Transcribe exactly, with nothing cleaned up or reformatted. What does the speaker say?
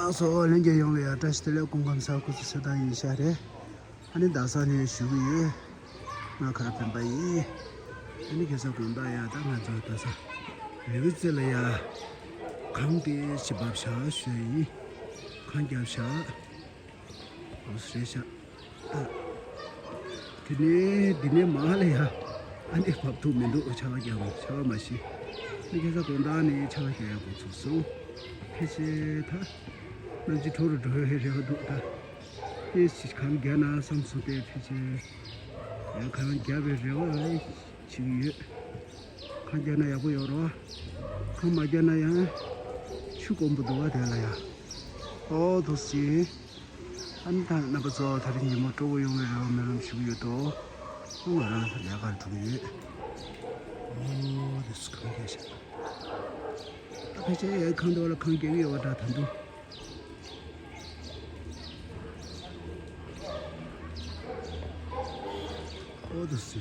ལགས་སོ། ལྷན་རྒྱས་ཡོངས་ལ་ཡང་བཀྲ་ཤིས་བདེ་ལེགས། སྐུ་ཁམས་བཟང་། སྐུ་གཟུགས་ཚེ་དང་ཡིན་ཤག་རེད། ཨ་ནི་རྡ་ས་ནས་ཞུ་གི་ཡོད། ང་གར་སྤེན་པ་ཡིན། ཨ་ནི་ཁ་སང་དགོང་དག་ཡ་ད་ང་ཚོ་རྡ་ས་རི་བོ་རྩེ་ལ་ཡ་གངས་དེ་ཞིག་བབས་ཤག་ཞུ་ཡ་ཡིན། གངས་བརྒྱབ་ཤག་འོ་རེད་ཤག་ད་དེ་ནས་འདི་ནས་མར་ལ་ཡ་ཨ་ནི་བབས་ཐུབ་མི་འདུག་ཆར་པ་བརྒྱབ་ཆར་པ་མ་ཤི། ཨ་ནི་ཁ་སང་དགོང་དག་ནས་ཆར་པ་བརྒྱབ་ཡ་འགོ་ཚུགས་སོང་། ཕལ་ཆེར་ད་གནམ་གཤིས་དྲོ་རུ་འགྲོ་ཡའི་རེ་བ་འདུག་ད་ཨེ་ཞིག་གངས་བརྒྱབ་ན་བསམ་སོང་སྟེ། ཕལ་ཆེར་ཡང་གངས་བརྒྱབ་པའི་རེ་བ་བྱེད་ཀྱི་ཡོད། གངས་བརྒྱབ་ན་ཡག་པོ་ཡོད་རེད་བ། གངས་མ་བརྒྱབ་ན་ཡང་ཆུ་དཀོན་པོ་འདུག་བ་དེ་ལ་ཡ། ཨོ་དོ་སི། ཨ་ནི་ད་རྣམ་པ་ཚོ་དེ་རིང་ཉིན་མོ་སྤྲོ་པོ་ཡོང་བའི་རེ་བ་སྨོན་ལམ་ཞུ་གི་ཡོད་དོ། ཨ་ང་རང་ལས་ཀར་འགྲོ་གི་ཡོད། ཨོ་དོ་སི་གངས་བརྒྱབ་ཤག་ད་ཕལ་ཆེར་ཡ་གངས་འདི་བ་ལ་གངས་བརྒྱབ་ཀྱི་ཡོད་བ་འདྲ་ད་འདུག་ཨོ་དོ་སི།